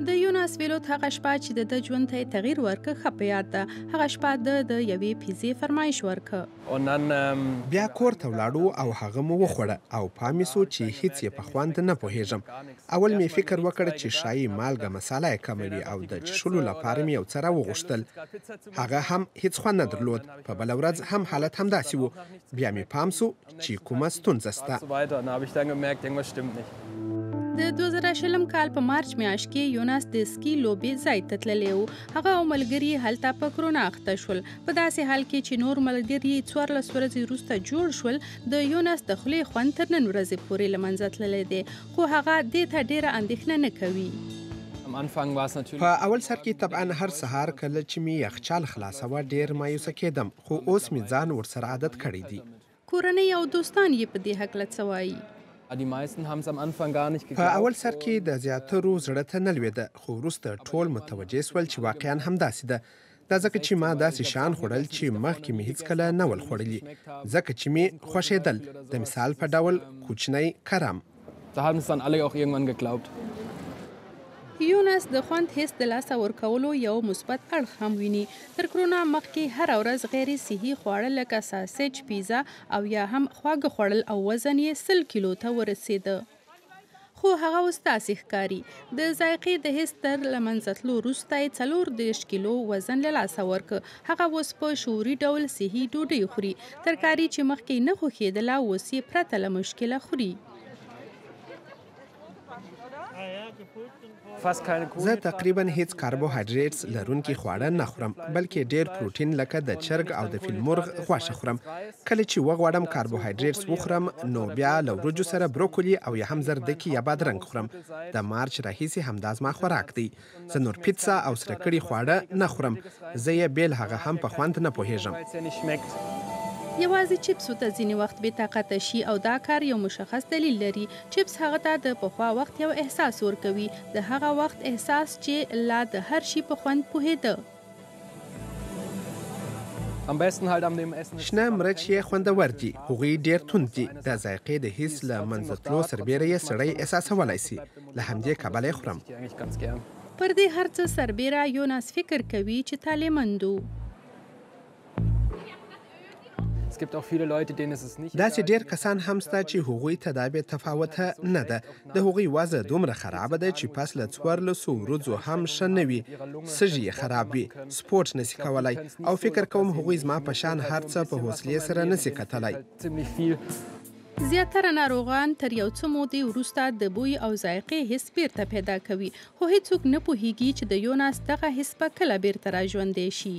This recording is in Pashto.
د یوناس ویلوت هغه شپه چې د ده ژوند ته یې تغیر ورکړ ښه په یاد ده. هغه شپه ده د یوې پیزې فرمایش ورکړ. بیا کور ته ولاړو او هغه مو وخوړه او پام مې سو چې هیڅ یې په خوند نه پوهېږم. اول مې فکر وکړ چې ښايي مالګه مساله یې کمه وي او د چښلو لپاره مې یو څه راوغوښتل. هغه هم هیڅ خوند نه درلود. په بله ورځ هم حالت همداسې و. بیا مې پام سو چې کومه ستونزه شته. د 2020 کال په مارچ میاشت کې یوناس د سکي لوبې ځای ته تللی و. هغه او ملګري یې هلته په کرونا اخته شول. په داسې حال کې چې نور ملګري یې 14 ورځې وروسته جوړ شول، د یوناس د خولې خوند تر نن ورځې پورې له منځه تللی دی، خو هغه دې ته ډېره اندېښنه نه کوي. په اول سر کې طبعا هر سهار کله چې مې یخچال خلاصوه ډېر مایوسه کېدم، خو اوس مې ځان ورسره عادت کړی دی. کورنۍ او دوستان یې په دې هکله څه وایي؟ په اول سر کې د زیاترو زړه ته نه لوېده، خو وروسته ټول متوجه شول چې واقعا همداسې ده. دا ځکه چې ما داسې شیان خوړل چې مخکې مې هیڅکله نه ول خوړلي، ځکه چې مې خوښېدل، د مثال په ډول کوچنی کرم. یونس د خوند حس د لاسه ورکولو یو مثبت اړخ هم ویني. تر کرونا مخکې هره ورځ غیر صحي خواړه لکه ساسج، پیزا او یا هم خواږه خوړل او وزن یې 100 کیلو ته ورسېده. خو هغه اوس داسې ښکاري. د ذایقې د حس تر له منځه تلو وروسته یې 34 کیلو وزن له لاسه ورکړ. هغه اوس په شعوري ډول صحي ډوډۍ خوري. ترکاري چې مخکې نه خوښېدله اوس یې پرته له مشکله خوري. زه تقریبا هیڅ کاربوهایډریټس لرونکي خواړه نه خورم، بلکې ډېر پروټین لکه د چرګ او د فیل مرغ غوښه خورم. کله چې وغواړم کاربوهایډریټس وخورم، نو بیا له وریجو سره بروکولي او یا هم زردکي یا بادرنګ خورم. د مارچ راهیسې همدا زما خوراک دی. زه نور پیتزا او سره کړي خواړه نه خورم. زه یې بې له هغه هم په خوند نه پوهېږم. یوازې چپسو ته ځینې وخت بې طاقته شي او دا کار یو مشخص دلیل لري. چپس هغه ته د پخوا وخت یو احساس ورکوي، د هغه وخت احساس چې لا د هر شي په خوند پوهېده. شنه مرچ یې خوندور دي، هغوی ډېر توند دي. د ذایقې د حس له منځه تلو سربېره یې سړی احساسولی شي، له همدې کبله یې خورم. پر دې هر څه سربېره یوناس فکر کوي چې طالعمند و. داسې ډېر کسان هم شته چې هغوی ته دا بې تفاوته نه ده. د هغوی وضع دومره خرابه ده چې پس له 14 ورځو هم ښه نه وي، سږي یې خراب وي، سپورټ نشي کولی او فکر کوم هغوی زما په شان هر څه په حوصلې سره نشي کتلی. زیاتره ناروغان تر یو څه مودې وروسته د بوی او ذایقې حس بیرته پیدا کوي، خو هیڅوک نه پوهیږي چې د یوناس دغه حس به کله بیرته راژوندی شي.